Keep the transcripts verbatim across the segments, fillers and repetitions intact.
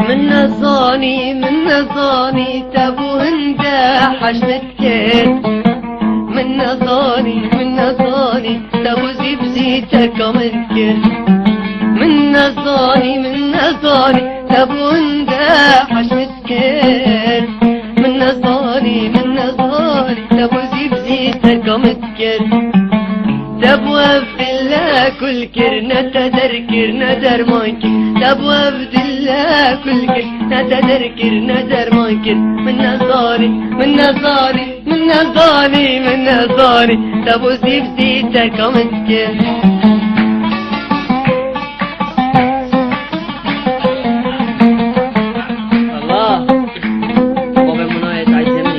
Min nezanî, min nezanî, te bû hinde heşmet kir. Min nezanî, min nezanî, te bû zî bi zî terka min kir. Min nezanî, min nezanî, te bû hinde heşmet kir. Min nezanî, min nezanî, te bû zî bi zî terka min kir. Te bû ev dile kul kir, ne te derkir, ne derman kir. Te bû ev dile kul kir, ne te derkir, ne derman kir. Min nezanî, min nezanî, min nezanî, min nezanî, te bû zî bi zî terka min kir. Allah. Bavê Munayê Taytemî.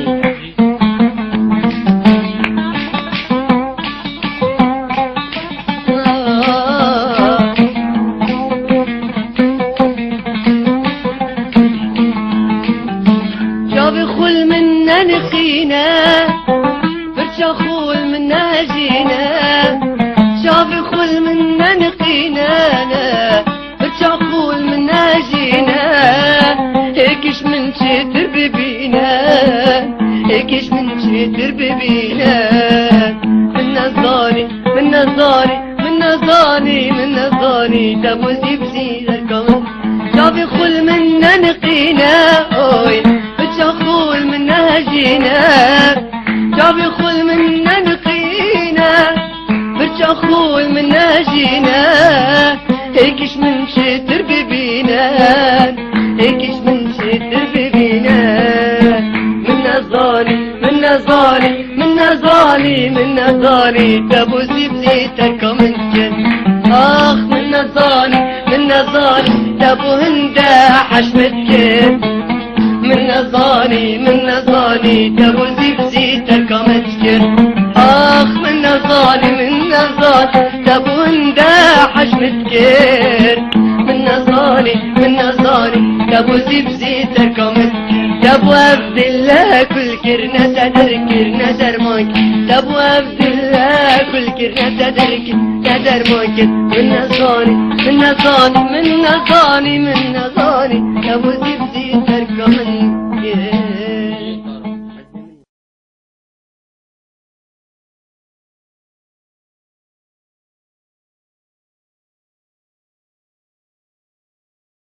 Çavê xul min neniqîne, pirça xul min nejîne. Çavê xul min neniqîne, ne. Birça xul min nejîne, êkiş min çêtir bibîne, êkiş min çêtir bibîne. Min nezanî, min nezanî, min nezanî, min nezanî, te bû zî bi zî derka min. Çavê xul min neniqîne, oy, birça xul min nejîne. Çavê xul min neniqîne, birça xul min nejîne. Êkiş min çêtir bibîne, êkiş min çêtir bibîne. Min nezanî, min nezanî, min nezanî, min nezanî, te bû zî bi zî terka min kir. Ax, min nezanî, min nezanî, te bû hinde heşmet kir. Min nezanî, min nezanî, te bû zî bi zî terka min kir. Ax, min nezanî, min nezanî, te bû hinde heşmet kir. Min nezanî, min nezanî, te bû zî bi zî terka min kir. Te bû ev dile kul kir, ne te derkir, ne derman kir. Te bû ev dile kul kir, ne te derkir, ne derman kir. Min nezanî, min nezanî, min nezanî, min nezanî, te bû zî bi zî terka min.